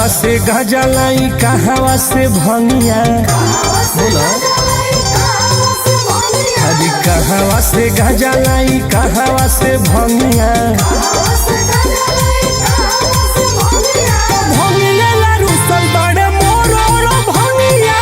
कहवा से गाजा लाई, कहवा से भंगिया? बोलो। अरे कहवा से गाजा लाई, कहवा से भंगिया? भंगिया ला रुसल बाड़े मोर रो भंगिया।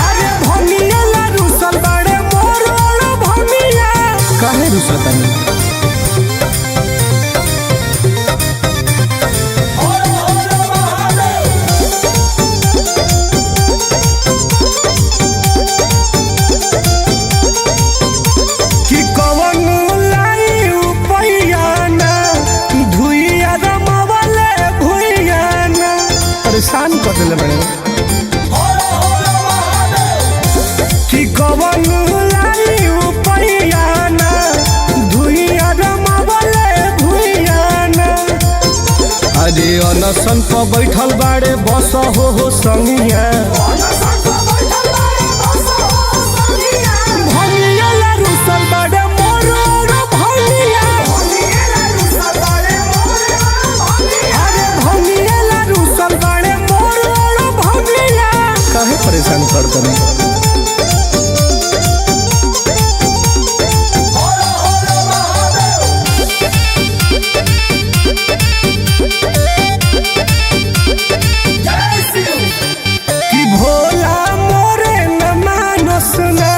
अरे भंगिया ला रुसल बाड़े मोर रो भंगिया। काहे रुसतानी? कि कवन लाई उपैया ना, धुइया रमवले भुइया ना। परेशान कर देले बड़े। कि कवन लाई उपैया ना, धुइया रमवले भुइया ना। अरे अनसन पर बैठल बाड़े बस हो संगिया। भंगिया ला रुसल बाड़े मोर रो भंगिया। अरे भंगिया ला रुसल बाड़े मोर रो भंगिया। काहे परेशान कर तनी? कि भोला मोरे न मानस ना,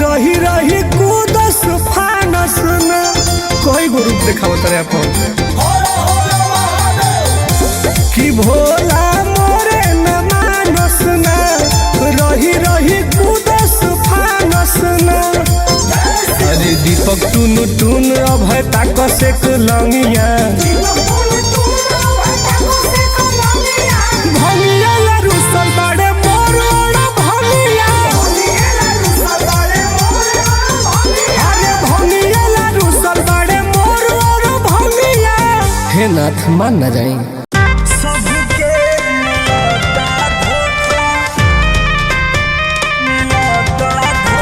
रही रही कूदस फानस ना। कोई गो रूप देखावत रे अपन। कि भोला मोरे न मानस ना, रही रही कूदस फानस ना। अरे दीपक टुन टुन अभय ताकस एक लंगिया। भंगिया ला रुसल बाड़े मोर रो भंगिया। अरे भंगिया ला रुसल बाड़े मोर रो भंगिया। हे नाथ, मान ना जाई। सबके मिलता धोखा, मिलता धोखा।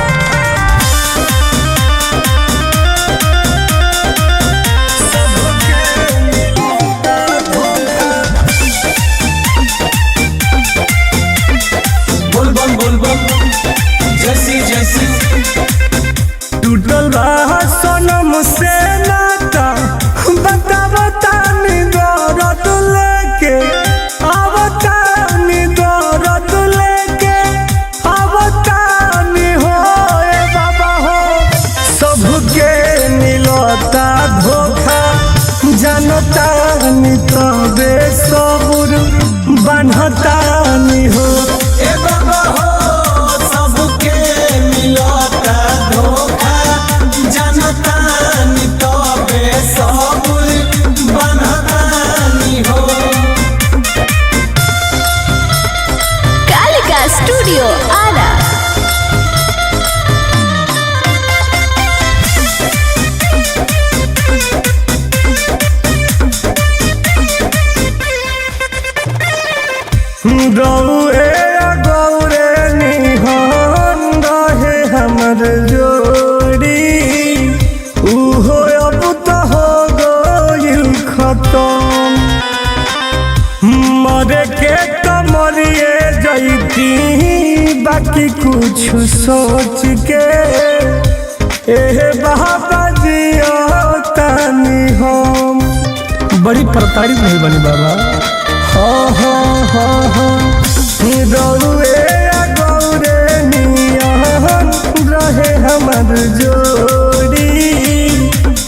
सबके मिलता धोखा। बोल बम बोल बम, जैसी जैसी। टूटल बा सनम से नाता, बता बता नी दर्द लेके आवता नी, दर्द लेके आवता नी हो। ए बाबा हो, सबके मिलता धोखा, जनता नी तबे सबुर बान्हता नी हो। ए बाबा हो, सबके मिलता धोखा, जनता नी तबे सबुर बनता नी हो। कालिका स्टूडियो आरा। गौरे गौरे निहन रहे हमर जोड़ी, उहो अब तो हो गइल खतम। मरे के तो मरिए जैती, बाकी कुछ सोच के एहे बाबा जियतानी हम। बड़ी प्रताड़ित भइल बानी बाबा। हाँ हाँ हाँ हाँ, गौरे गौरे नियन रहे हमर जोड़ी,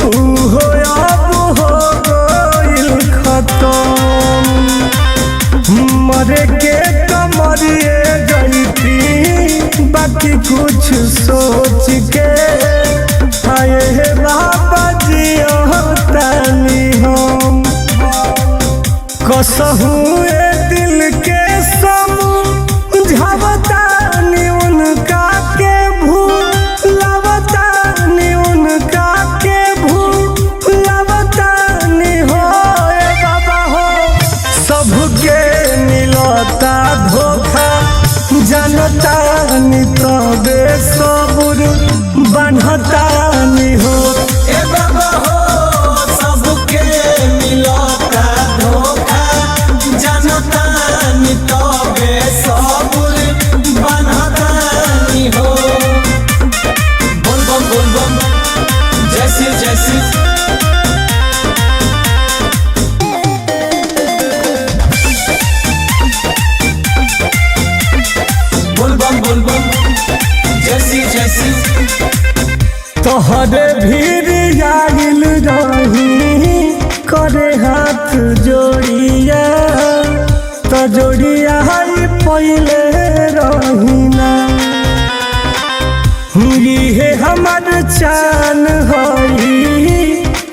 उहो अब हो गइल खतम। मरे के तो मरिए जैती, बाकी कुछ सोच के आए हे बाबा जियतानी हम। कसहू ए दिल के समझावतानी, उनका के भूलावतानी, उनका के भूलावतानी हो। ए बाबा हो, सबके मिलता धोखा, जनता नी तबे सबुर बान्हता नी हो। ए बाबा हो, सबके मिलता जय शिव जय शिव। तोहरे भीड़ आइल रही करे हाथ जोड़िया, त जोड़िया ही पहले रही ना। इहे हमर चान होई,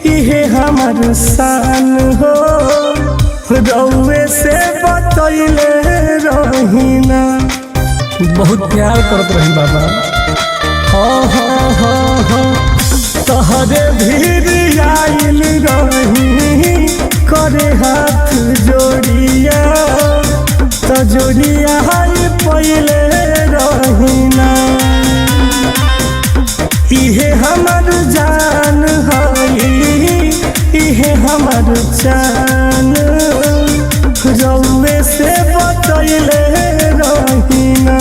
इहे हमर शान हो, रउए से बतैले रही ना। बहुत प्यार करत रही बाबा। हाँ हाँ हाँ हाँ, तोहरे भीड़ आइल रही करे हाथ जोड़िया, त जोड़िया ही पहले रही ना। इहे हमर जान हई, इहे हमर चान, रउए से बतैले रही ना।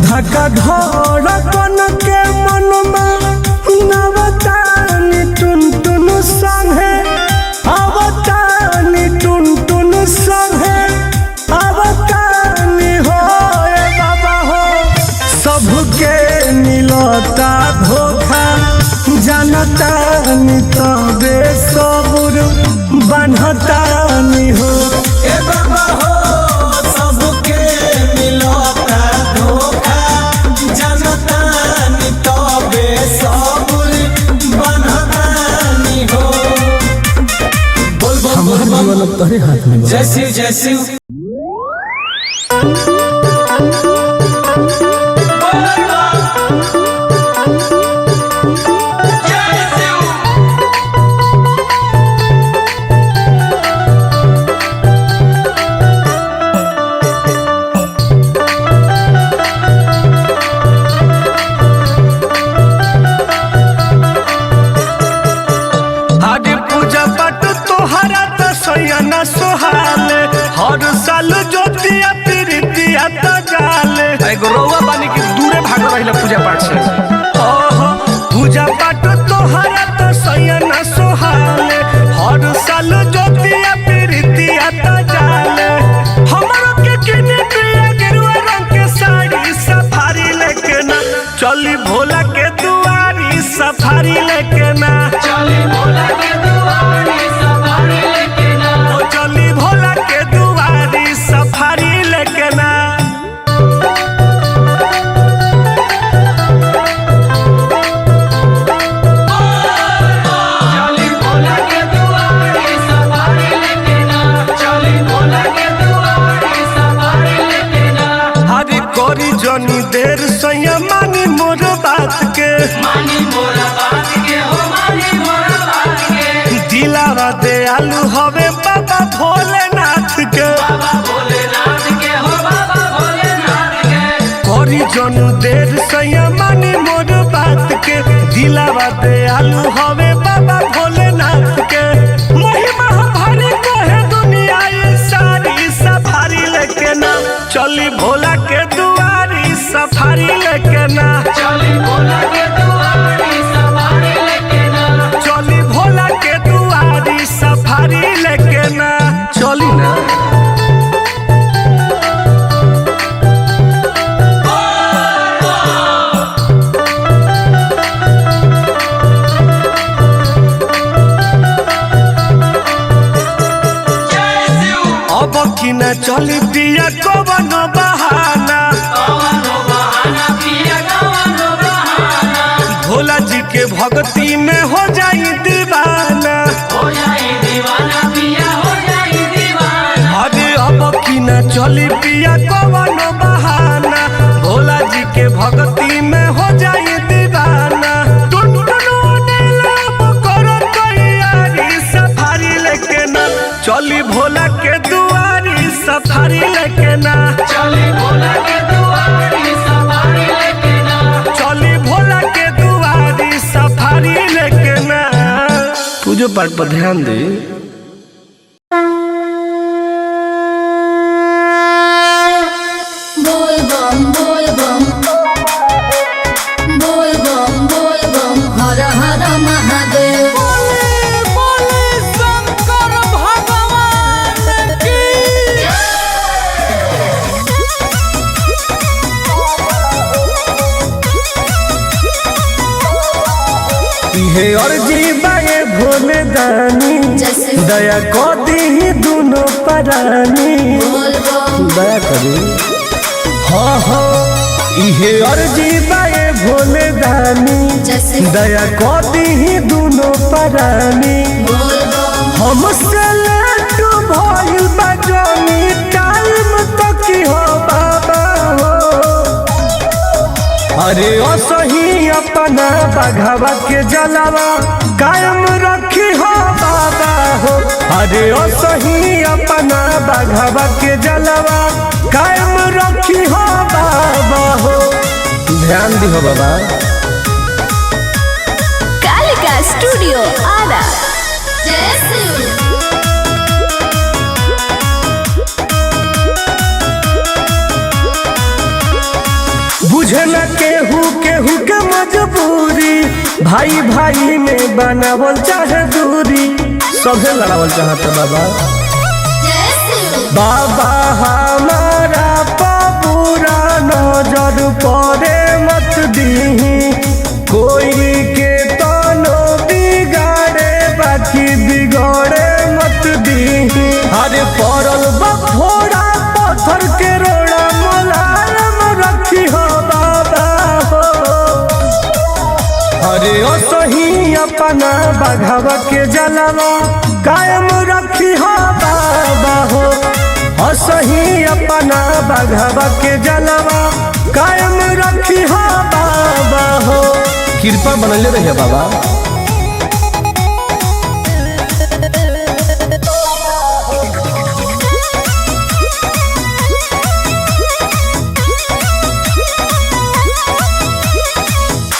धक्का धड़कन के मनमा नवतानी टुन टुन संगे, अवतानी टुन टुन संगे, अवतानी हो ए बाबा हो। सबके मिलता धोखा जनतानी, तबे सबुर बान्हतानी हो। ए बाबा हो सबके मिलता धोखा जनतानी, तबे सबुर बनतानी हो। बोल बम बोल बम जीवन अब तोहरे हाथ में बा। जय शिव जय शिव। अरे पूजा पाठ तोहरा त सैया न सोहाले, हर साल ज्योतिया प्रीतिया त जाले। एगो रउआ बानी के दूरे भाग रहिला पूजा पाठ से। ओहो पूजा पाठ तोहरा त सैया न सोहाले, हर साल ज्योतिया प्रीतिया त जाले। हमरो के किने पिया गेरुआ रंग के साड़ी सफारी लेके ना, चली भोला के दुआरी सफारी लेके ना, चली भोला के दुआरी सफारी लेके ना। ओ चली भोला के दुआरी सफारी लेके ना। चली भोला के दुआरी सफारी लेके ना। चली भोला के दुआरी सफारी लेके ना। हरे करी जनी देर सैया मानी मोर बात के, मानी मोरा बात के हो मानी मोरा बात के। दिलावा दे आलू हवे बाबा भोलेनाथ के। बाबा भोलेनाथ के हो बाबा भोलेनाथ के। करी जनु देर सैया मानी मोर बात के, दिलावा दे आलू हवे बाबा भोलेनाथ के। महिमा भारी कहे दुनिया ये सारी सफारी लेके ना, चली भोला के दुआरी सफारी लेके ना, चली भोला के दुआरी सफारी लेके ना। चली भोला के दुआरी सफारी लेके ना, चली ना। अब की न चली पिया कवन बहाना, कवनो बहाना पिया कवनो बहाना। भोला जी के भक्ति में हो जाई दीवाना। हो जाई दीवाना पिया हो जाई दीवाना। अरे अब की न चली पिया कवन बहाना, भोला जी के भक्ति में हो जाई दीवाना। टुन टुन अब करो तैयारी सफारी लेके ना, चली भोला के दुआरी सफारी लेके ना, चली भोला के दुआरी सफारी लेके ना। चली भोला के दुआरी सफारी लेके ना। पूजो पाठ पर ध्यान दे। बोल बम बोल बम बोल बम बोल बम हर हर महादेव। शंकर भगवान की। इहे अर्जी बाए भोले दानी, जैसे। दया को दी दुनो परानी। बोल बम। दया करी। हाँ हाँ, इहे अर्जी बाए भोले दानी, जैसे। दया को दी दुनो परानी। बोल बम। हमसे लेट भइल बा जानी, टाइम तो की हो बाबा हो। अरे असही अपना बघावा के जलावा कायम रखी हो बाबा हो। अरे असही अपना बघावा के जलावा कायम रखी हो बाबा हो। ध्यान दी हो बाबा। कालिका स्टूडियो आरा। जय शिव। बुझे न केहू केहू के मजबूरी, भाई भाई में बनावल चाहे दूरी। सभे लड़ावल चाहत बाबा। जय शिव। बाबा हमारा पूरा नजर पड़े मत दीही, कोई के तनो बिगाड़े बाकी बिगड़े मत दीही। अरे पड़ल बफोड़ा पत्थर के रोड़ा मुलायम रखी हो बाबा हो। अरे असही अपना बघावा के जलावा कायम रखी हो बाबा हो। असही अपना बघावा के जलावा कायम रखी हो बाबा हो। कृपा बनले रहिए बाबा।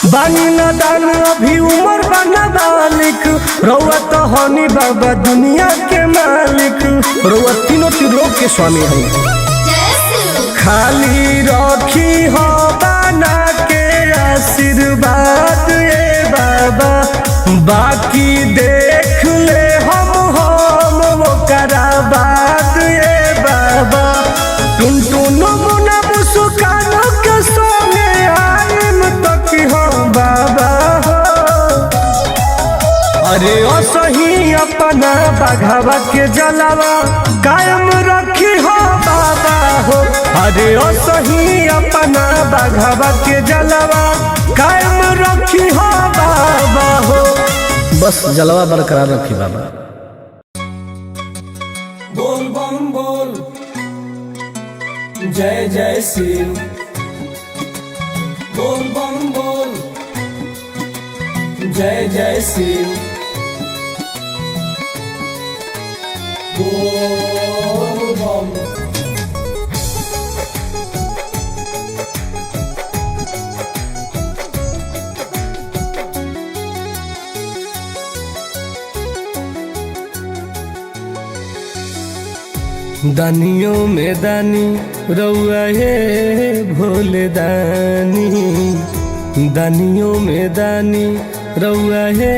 बानी न दान अभी उमर बना बालिक, रउआ तो हनी बाबा दुनिया के मालिक। रउआ तीनों त्रिलोक के स्वामी हई। जय शिव। खाली रखी हो बना के आशीर्वाद ए बाबा, बाकी देख ले हम ओकरा बात ए बाबा। टुन टुन मुना मुस्कान के संगे आइम तो की हो बाबा हो। अरे असही अपना बघावा के जलावा कायम रखी हो बाबा हो। अरे असही अपना बघावा के जलावा कायम रखी हो बाबा हो। बस जलवा बरकरार रखी बाबा। बोल बम बोल, जय जय शिव। बोल बम बोल, जय जय शिव। बोल बम। दानियों में दानी रउआ हे भोले दानी, दानियों में दानी रउआ हे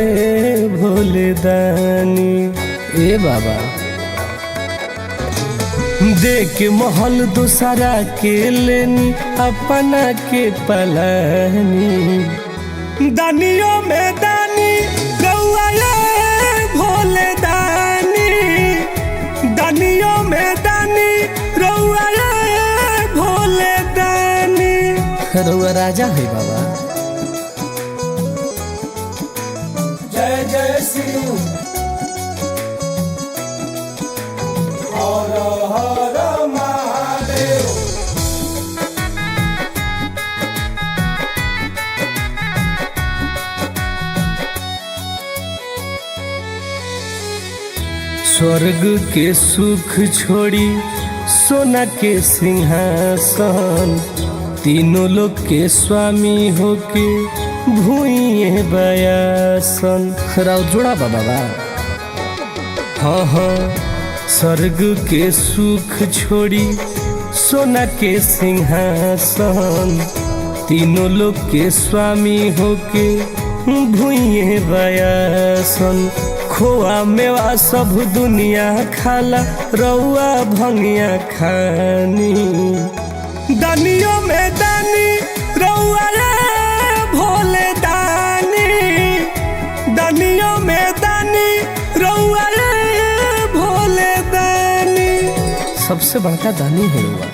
भोले दानी। ए बाबा देख महल दूसरा के लेनी अपना के पलानी। दानियों में दानी रउआ हे भोले दानी, दानियों में दानी रउआ हे भोले दानी। रउआ राजा है बाबा। जय जय शिव। हर हर महादेव। स्वर्ग के सुख छोड़ी सोना के सिंहासन, तीनों लोग के स्वामी होके भूइए बयासन। राव जोड़ा बाबा। हाँ हाँ, स्वर्ग के सुख छोड़ी सोना के सिंहासन, तीनों लोग के स्वामी होके भूइए बयासन। खोआ मेवा सब दुनिया खाला, रउआ भंगिया खानी। दानियों में दानी रउआ रे भोले दानी, सबसे बड़का दानी है रउआ।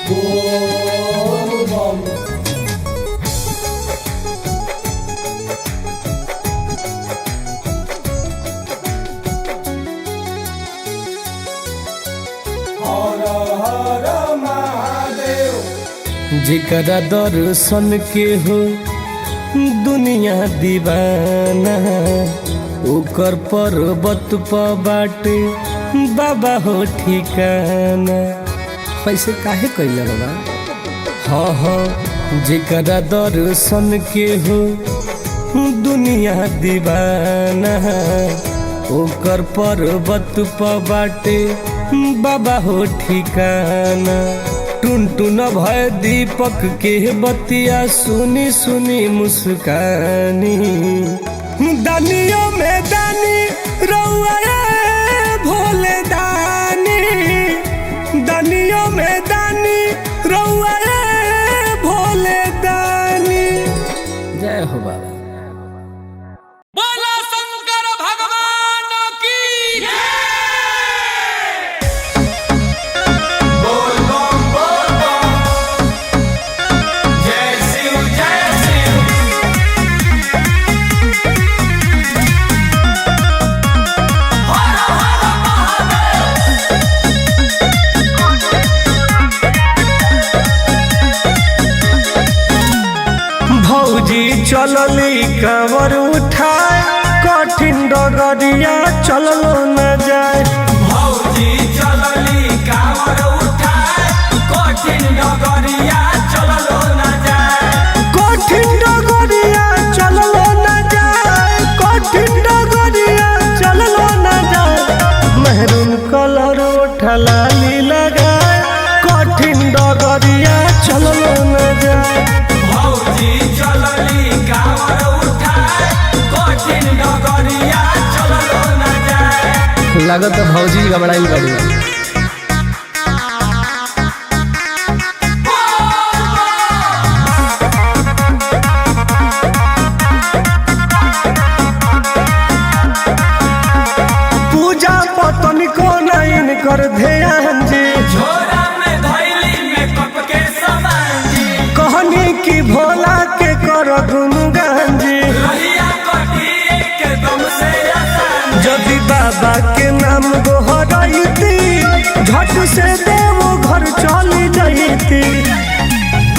बोल बम हर हर महादेव। जेकरा दर्शन के हो दुनिया दीवाना, ओकर पर्वत प बाटे बाबा हो ठिकाना। ऐसे काहे कैला बाबा? हाँ हाँ, जेकरा दर्शन के हो दुनिया दीवाना, ओकर पर्वत प बाटे बाबा हो ठिकाना। टुन टुन भय दीपक के बतिया सुनी सुनी मुस्कानी। दानियों में दानी रउआ रे भोले दानी, दानियों में दानी रउआ रे भोले दानी। जय हो बाबा। बोला शंकर भगवान की। बोल बम बोल बम जय शिव जय शिव। भौजी चलली कांवर उठाए, कठिन डगरिया चललो न जाए। भौजी चलली कांवर उठाए, कठिन डगरिया चललो न जाए। कठिन डगरिया चललो न जाए, कठिन डगरिया चललो न जाए। मेहरून कलर उठलाली लगाए, कठिन डगरिया चललो न जाए। भौजी चलली कांवर उठाए, कठिन डगरिया चललो न जाए। लागत भौजी घबराइल बड़ी। पूजा पतन को नयन कर ध्यान जी, झोरा में धैली में कप के सामान जी। कहनी की भोला के कर गुणगान जी। रहिया कटिए के दम से आसान। यदि बाबा के नाम गोहरैती, झट से देव घर चली जैती।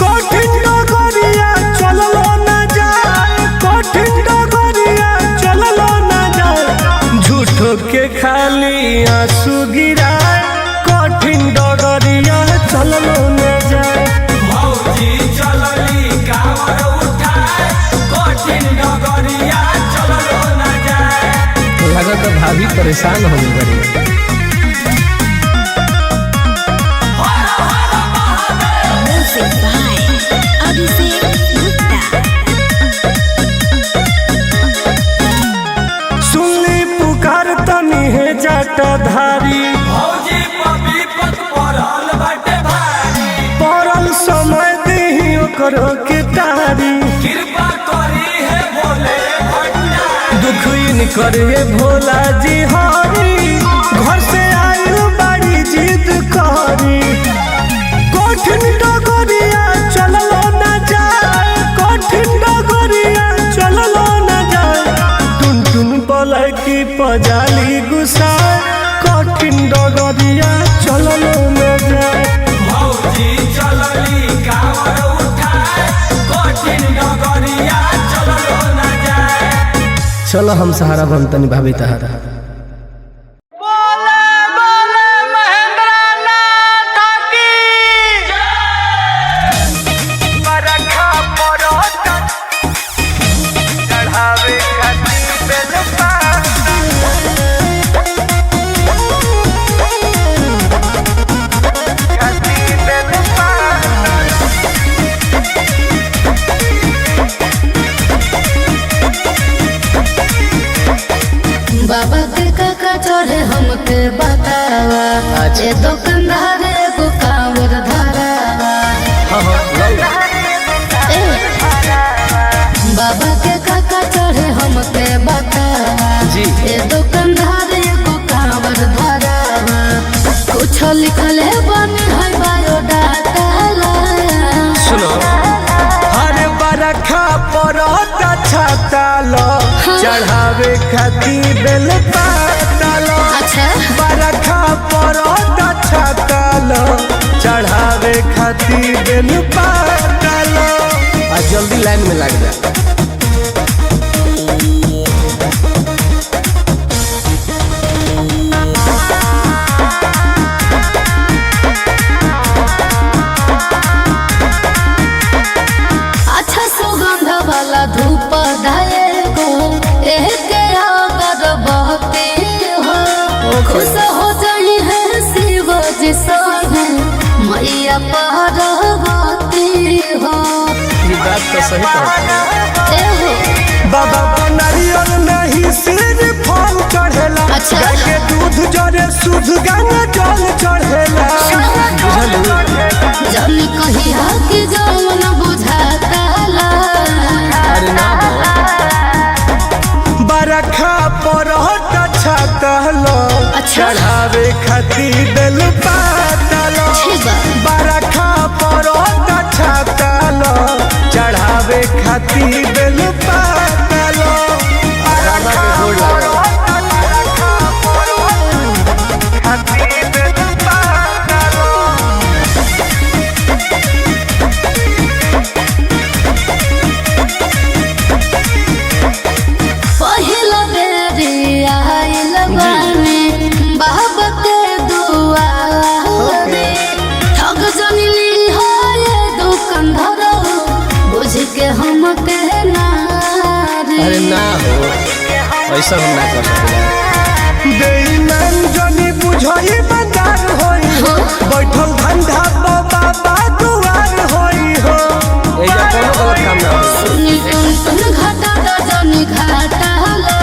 कठिन डगरिया चललो न जाए, कठिन डगरिया चललो न जाए। झूठो के खाली आंसू गिराए, कठिन डगरिया चललो न जाए। भौजी चलली कांवर उठाए, कठिन डगरिया चललो न जाए। लागत भाभी परेशान हो गई बड़ी। Music by Abhishek Gupta. सुनली पुकार तनी है जटाधारी, भौजी पपी पत पड़ल बाटे भारी। पड़ल समय देही ओकरो के तारी। कृपा करी है भोले भंडारी। दुख करे भोला जी हरी, घर से आयल बाड़ी जिद करी। कठिन डगरिया चललो न जाए, कठिन डगरिया चललो न जाए। टुन टुन पलकी पजाली गुसाए, कठिन डगरिया चललो न जाए। भौजी चलली कांवर उठाए, कठिन डगरिया चललो न जाए। चलो हम सहारा बनतनी भाभी तहारा। बोले बोले महेंद्र नाथ की। चढ़ावे खातिर बेलपाता। खातिर बेलपाता। बाबा के काका चढ़े हमके बतावा, ए दुकानदार एगो कांवर धरावा। ए, बाबा के काका चढ़ावे खातिर बेल पातल। अच्छा। बरखा पड़त छातल, चढ़ावे खातिर बेल पातल। आ जल्दी लाइन में लग जा। अच्छा सुगंध वाला धूप धाये को एक अगर बहते हो, खुश हो जाई है शिव जी संगे मैया पार्वती हो। ये बात तो सही कहता। ए हो। बाबा नारियल नहीं सिर फल चढ़ेला। अच्छा। गाय के दूध जरे शुद्ध गंगा जल चढ़ेला। जन कही हक जौन बुझाता ला। अरे ना बरखा पड़त छातल, अच्छा। चढ़ावे खातिर बेल पातल। ठीक बा। बरखा पड़त छातल, चढ़ावे खातिर बेल पातल। बरखा खातिर बेल पातल। पहिला बेरी आइल बानी बाबा के दुआरे, ठग जनली हो ये दुकानदार बुझ के हम के नारी। अरे ना हो, ऐसा हम ना कर सकेला। बेईमान जनी बुझई बंदार होई हो, बैठल धंधा बाबा दुआर होई हो। एजा कोनो गलत काम ना हो। सुनी तुम तुम घाटा जनी घाटा ला।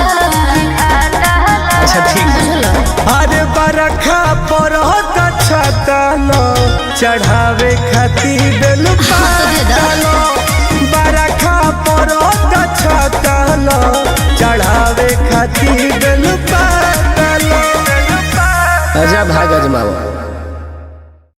अच्छा ठीक है। बुझलो। अरे बरखा पड़त छातल, चढ़ावे खातिर बेल पातल। बरखा पड़त छातल, चढ़ावे खातिर बेल पातल।